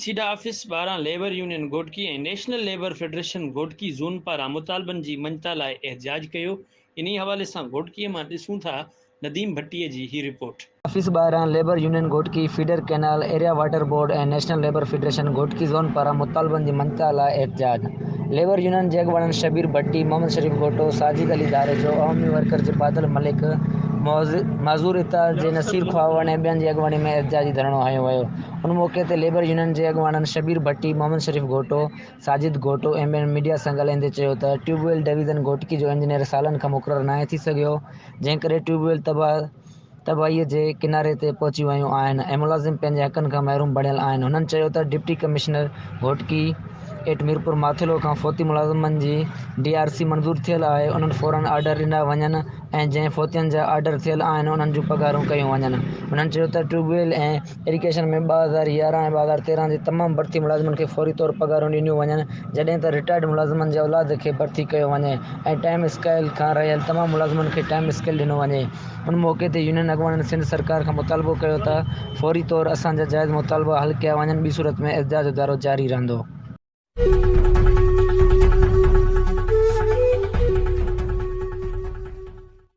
SIDA office ٻاهران labour union Ghotki ۽ national labour federation Ghotki zone پاران مطالبن جي مڃتا لاء احتجاج ڪيو، انهي حوالي سان گهوٽڪي مان ڏسون ٿا نديم ڀٽي جي هي رپورٽ. آفيس ٻاهران labour union Ghotki, feeder canal, area water board ۽ national labour federation Ghotki zone پاران مطالبن جي مڃتا لاء احتجاج، ليبر يونين جي اڳواڻن شبير ڀٽي، محمد شريف گهوٽو، ساجد علي ڌاريجو، عوامي ورڪر جي بادل ملڪ، معذور اتحاد جي نصير خواوڻ ۽ ٻين جي اڳواڻي ۾ احتجاجي ڌرڻو هنيو ويو. ان موقعي تي ليبر يونين جي اڳواڻن شبير ڀٽي، محمد شريف گهوٽو، ساجد گهوٽو ۽ ٻين ميڊيا سان ڳالهائيندي چيو ته ٽيوب ويل ڊويزن گهوٽڪي جو انجنيئر سالن کان مقرر ناهي ٿي سگهيو جنهن ڪري ٽيوب ويل تباهه تباهي جي ڪناري تي پهچي ويون آهن ۽ ملازم پنهنجي حقن کان محروم بڻيل آهن هنن چيو ته deputy commissioner Ghotki at Mirpur Mathelo کان فوتي ملازمن جي ڊي آر سي منظور ٿيل آهي انهن فورن آرڊر ڏنا وڃن ۽ جنهن فوتين جا آرڊر ٿيل آهن انهن جون پگهارون ڪيون وڃن هنن چيو ته ٽيوب ويل ۽ ايريگيشن ۾ 2011 ۽ 2013 جي تمام ڀرتي ملازمن کي فوري طور پگهارون ڏنيون وڃن جڏهن ته رٽائرڊ ملازمن جي اولاد کي ڀرتي ڪيو وڃي ۽ ٽائيم اسڪيل کان رهيل تمام ملازمن کي ٽائيم اسڪيل ڏنو وڃي ان موقعي تي يونين اڳواڻن سنڌ سرڪار کان مطالبو ڪيو ته فوري طور اسان جا جائز مطالبا حل ڪيا وڃن ٻي صورت ۾ احتجاج جو دائرو جاري رهندو.